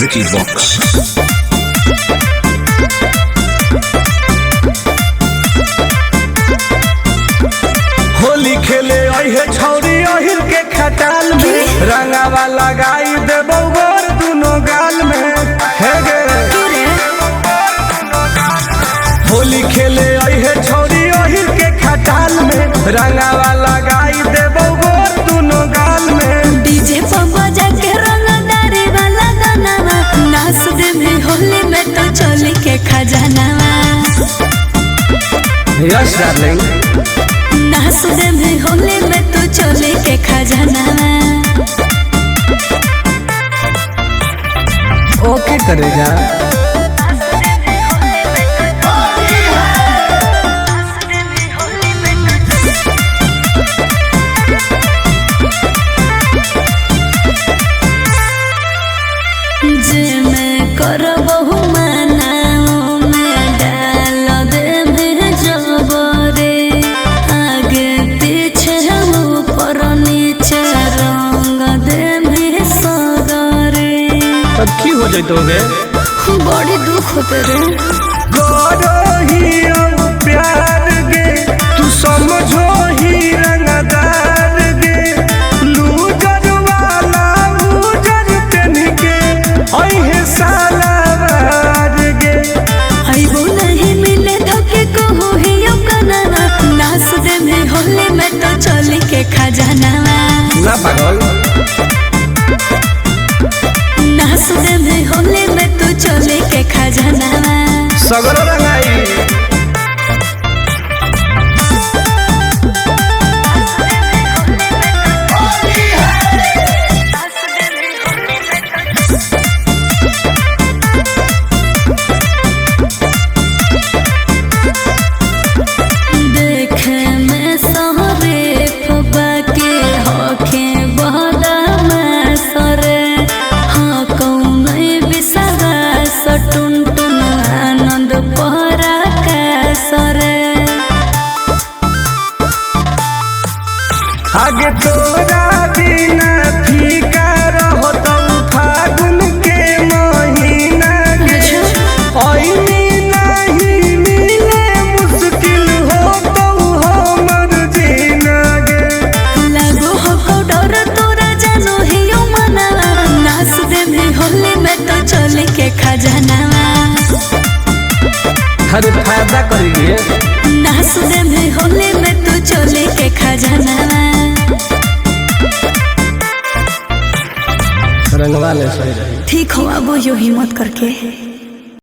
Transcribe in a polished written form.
Vicky Vox. Holi खेले अहे छौरी अहिर के खटाल में, रंगावा लगाई देबौ गोर दुनो गाल में। हे गे, होली खेले अहे छौरी अहिर के खटाल में, रंगावा लगाई देबौ गोर दुनो गाल में। डीजे पर बजा के रंगदारी वाला गाना, नाच दे में होली में तो चोली के खजाना। Yes darling. नाच दे में होली में तो चोली के खजाना। ओके करेगा। जे मैं करबहु माना मैं डाल दे में जबरे, आगे पीछे ऊपर नीचे रंग दे में सगरे। तब की हो जइतो गे? बड़ी दुख होते रे। करो ही अब प्यार गे, तू समझो ही रंगदार गे, लूजर वाला उजर पेन के अहे सालावार गे। आइबो नहीं मिले धोखे को ही कनाना, नाच दे में होली में तो चोली के खजाना। ना पागल। नाच दे में होली में तो चोली के खजाना। सगरो रंगाई। देखे में सहरे फुबा के होखे बहदा सरे, हाँ कौन विश्वास टुन टुन आनंद पहरा का सरे। आगे तोरा बिना फीका रहतौ फागुन के महीना गे, ऐनी नहीं मिले मुश्किल होतौ हमर जीना गे। लागो हो डर तोरा जानो हियो मना, नाच दे में होली में तो चोली के खजाना। अरे फायदा करिए। नाच दे में होली में तो चोली के खजाना। रंगवा ले सही रही। ठीक हो अब यो हिम्मत करके।